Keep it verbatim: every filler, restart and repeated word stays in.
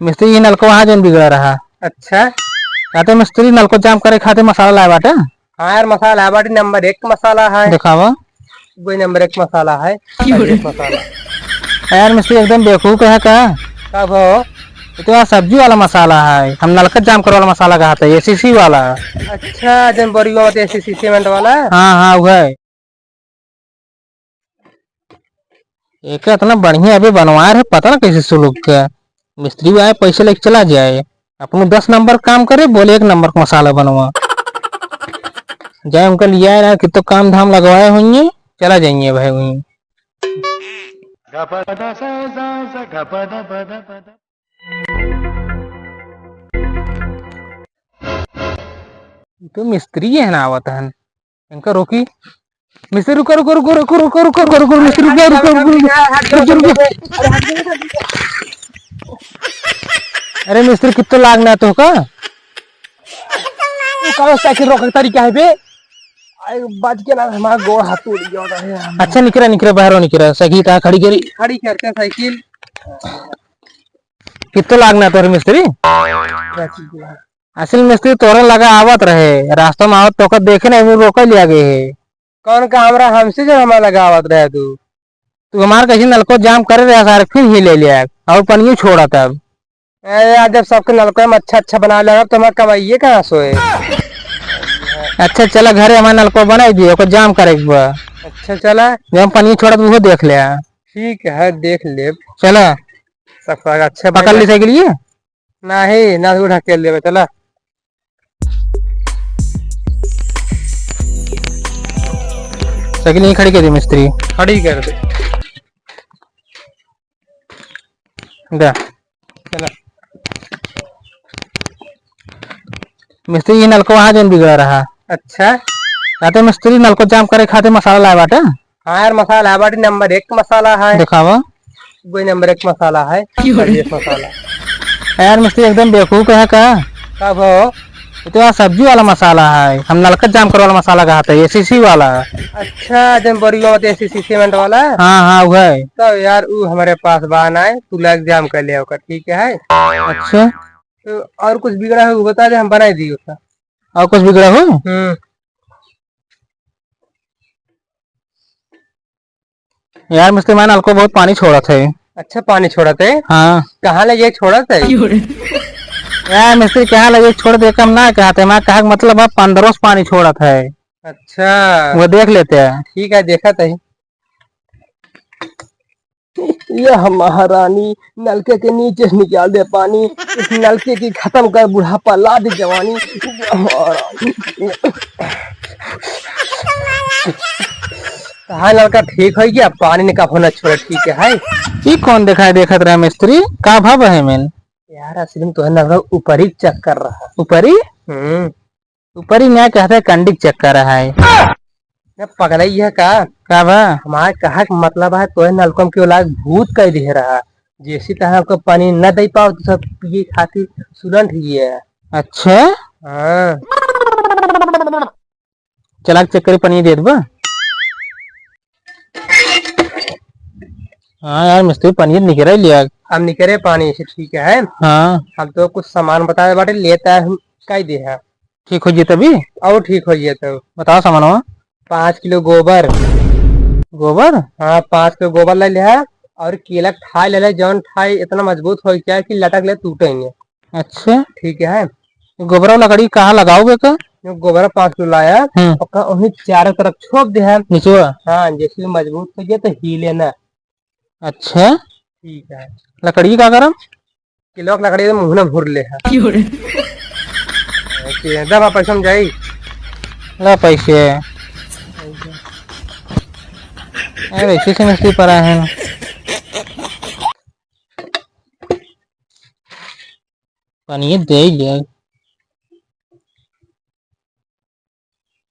मिस्त्री, ये नलको वहाँ जौन बिगड़ा रहा। अच्छा। कहते मिस्त्री, नलको जाम करे खातिर मसाला लाए बाटे। हाँ यार, मसाला है बाटे, नंबर एक मसाला है। दिखावा। वही नंबर एक मसाला है। क्यों रे? एक मसाला। यार मिस्त्री, एकदम बेवकूफ है का? कब हो? ये तो यार सब्जी वाला मसाला है, हम नलका जाम करे वाला मसाला कहा था, एसीसी वाला। अच्छा, जौन बोरी में होते एसीसी सीमेंट वाला। हाँ, हाँ, वो है। एक इतना बढ़िया अभी बनवा रहे, पता ना कैसे सुलूक के। मिस्त्री आए, पैसे लेके चला जाए, अपने दस नंबर काम करे, बोले एक नंबर का मसाला बनवा। जाए उनका लिया है ना, कितो काम धाम लगवाए होइए, चला जाइए भाई वहीं। तो मिस्त्री है ना आवत हन, इनका रोकी। मिस्त्री, रुको, रुको, रुको, मिस्त्री, रुको, रुको, रुको, रुको, रुको, रुको। अरे मिस्त्री, कित्तो लागना है तोहका? तू कहाँ साइकिल रोके तरीका है बे? आई, बात के ना, हमारा गोड़ हाथ टूट गया है। अच्छा, निकरा, निकरा, बाहर निकरा, साइकिल कहाँ खड़ी करी? खड़ी करते साइकिल। कित्तो लागना है तोहरे मिस्त्री? क्या चीज है? असल मिस्त्री तोहरे लगा आवत रहे, रास्ता में आवत तोहका देखे ना, एमे रोके लिया गए है। कौन का हमरा, हमसे जो हमारा लगावत रहे तू? तू हमार कैसे नलको जाम करे रहे सारे, फिर ही ले लिया और पनियो छोड़ा तब। अरे यार, जब सबके नलको में अच्छा अच्छा बना लगा तो हमार कमाइए कहाँ से होए? अच्छा चला घरे हमार नलको बनाई दिए, ओकर जाम करे के बा। अच्छा चला। जब हम पनियो छोड़त वो देख ले। ठीक है, देख ले। चला। सबका अच्छा पकड़ भाई। ली साइकिल ये? नाही, ना तू ढकेल लेबे, चला। साइकिल यहीं खड़ी कर दे मिस्त्री। खड़ी कर दे। दे। चला। मिस्त्री, ये नलको वहाँ जौन बिगड़ा रहा। अच्छा। कहते मिस्त्री, नलको जाम करे खातिर मसाला लाए बाटे। हाँ यार, मसाला है बाटी, नंबर एक मसाला है। दिखावा। वही नंबर एक मसाला है। क्यों रे? नंबर एक मसाला। यार मिस्त्री एकदम बेवकूफ है का? कब हो? ये तो यार सब्जी वाला मसाला है, हम नलका जाम करे वाला मसाला कहा था, एसीसी वाला। अच्छा, जौन बोरियो होते एसीसी सीमेंट वाला? हाँ, हाँ, वो है। तो यार, वो हमारे पास बा ना, तू लाग जाम कर ले ओकर, ठीक है? अच्छा। तो और कुछ बिगड़ा हो, वो बता दे, हम बनाई दी उसका। और कुछ बिगड़ा हो? हम्म। यार मिस्त्री, मैं नलको बहुत पानी छोड़त है। अच्छा, पानी छोड़त है? हाँ। कहाँ ले जाए छोड़त है? क्यों रे? यार मिस्त्री, कहाँ ले जाए छोड़ दे, कम ना कहते, मैं कहा के मतलब है पंद्रह से पानी छोड़त है। अच्छा। वो देख लेते हैं। ठीक है, देखत है। यह महारानी नलके के नीचे से निकाल दे पानी, इस नलके की खत्म कर बुढ़ापा, ला दे जवानी। यह महारानी। हाँ, नलका ठीक हो गया, पानी ने कब होना छोड़ा, ठीक है। ई कौन दिखाई देखत रहा मिस्त्री? का भाव है मेन? यार, असल में तो है नलका ऊपरी चक्कर रहा। ऊपरी? हम्म। ऊपरी न्याय कहते हैं, कंडी के चक्कर है। ना पगला ही है का? का बा? हमारे कहा के मतलब है, तोहे नलकम के लाग भूत कह दिए रहा, जैसे तहाँ आपको पानी न दे पाओ तो सब पिए खातिर सुलंट ही है। अच्छा? हाँ। चला के चक्कर पानी दे देबा। हाँ यार, मिस्त्री पानी निकरे लिया। हम निकरे पानी से, ठीक है। हाँ। हम तो कुछ सामान बताए बाटे, लेता है, हम कह दे है। ठीक हो जिए तभी? और ठीक हो जिए तब। बताओ सामानवा। पाँच किलो गोबर। गोबर? हाँ, पाँच किलो गोबर ले लिया और केला ठाई ले ले, जौन ठाई इतना मजबूत हो जाए कि लटक ले, टूटे नहीं। अच्छा। ठीक है। गोबरा लकड़ी कहाँ लगाओगे का? जो गोबरा पाँच किलो लाया, हम्म। ओका वहीं चारों तरफ छोप दे है। निचवा? हाँ, जैसे मजबूत हो जाए तो हिले ना। अच्छा। ठीक है। लकड़ी का करम? किलो के लकड़ी तो मुँह में भूर ले है। क्यों रे? ओके, दबा पैसा में जाई। ला पैसे। अरे, इसी से मिस्त्री पड़ा है ना। पानी दे ही लिया।